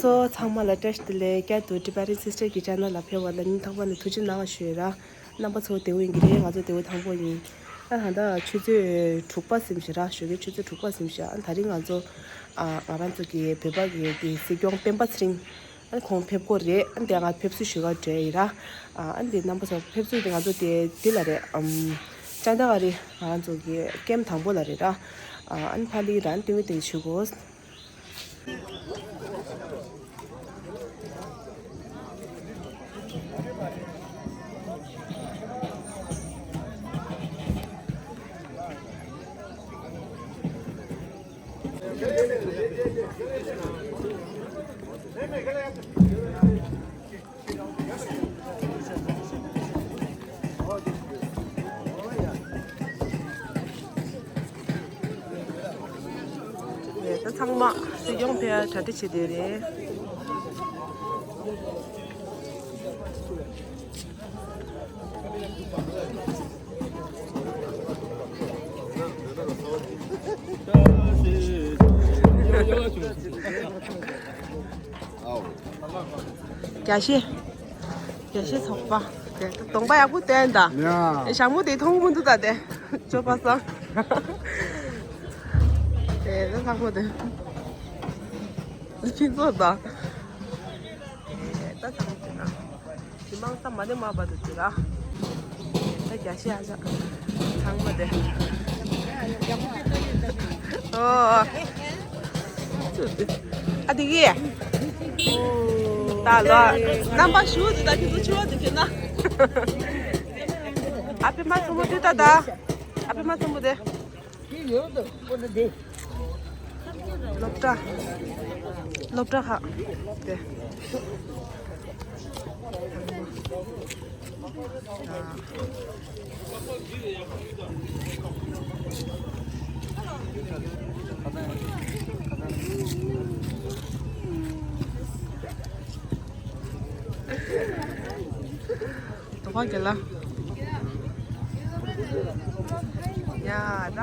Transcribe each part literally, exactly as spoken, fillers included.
ཚོ་ཚང་མ་ལ་བཀྲ་ཤིས་བདེ་ལེགས། བསྐྱར་དུ་Tibetan Sister གི་channel ལ་ཕེབས་པ་ལ་སྙིང་ཐག་པ་ནས་ཐུགས་རྗེ་གནང་ཞུ་ཡི་ར། རྣམ་པ་ཚོ་བདེ་པོ་ཡིན་གྱི་རེད། ང་ཚོ་བདེ་པོ་དང་པོ་ཡིན། ཨ་ད་ལྟ་ཆུ་ཚོད་དྲུག་པ་ཟིན་ཤག་ར། ཞོགས་ཀའི་ཆུ་ཚོད་དྲུག་པ་ཟིན་ཤག་ཨ་ད་རིང་ང་ཚོ་ཨ་ང་རང་ཚོ་གི་བོད་པ་གི་དེ་སྲིད་སྐྱོང་སྤེན་པ་ཚེ་རིང་ཨ་ཁོང་ཕེབས་སྐོར་རེད། ཨ་དེ་ང་ཕེབས་བསུ་ཞུ་ག་འགྲོ་ཡི་ར། ཨ་དེ་རྣམ་པ་ཚོ་ཕེབས་བསུ་དེ་ང་ཚོ་དེ་དེ་ལ་རེད། ཨམ་ཅང་ད་ག་རེད། ང་རང་ཚོ་གི་ཀེམ་དང་པོ་ལ་རེད་ར། ཨ་ཨ་ཕ་ལི་ར་ཨ་དེ་ངོས་དེ་ཆུ་གོ་ད་ཚང་མ་སྲིད་སྐྱོང་ཕེབས་གྲ་སྒྲིག་བྱེད་དེ་རེད། རྒྱ་ཤེ། རྒྱ་ཤེ་ཚོགས་པ། དེ་གདོང་པ་ཡག་པོ་བསྟན་ད། ཡ། ཞྭ་མོ་དེ་མཐོང་མི་འདུག་ད་དེ། ཅོ་པ་སང་། དེ་ད་ཚང་མ་དེ། ཕྱི་ཚོགས་ད། དེ་ད་ཚང་མ་དེ་ན། ཞི་མང་ས་མ་ནི་མ་བ་དུ་དུ་ར། ད་རྒྱ་ཤི་ཨ་ཞག་ཚང་མ་དེ། ཨོ། ཨ་དེ་གི། ད་ལོ། རྣམ་པ་ཞུ་དུ་ད་ཁྱོད་ཚོ་ཆུ་བ་དུ་ཁྱོད་ན། ཨ་པི་མ་ཚོ་མོ་དུ་ད་ད། ཨ་པི་མ་ཚོ་མོ་དེ། སློབ་གྲྭ། སློབ་གྲྭ་ཁག་དེ། དོ་ཕ་གི་ལ། ཡ་ད།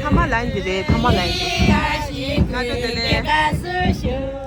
ཐ་མ་ལ་འདི་རེད། ཐ་མ་ལ་འདི། སྔ་དྲོ་བདེ་ལེགས།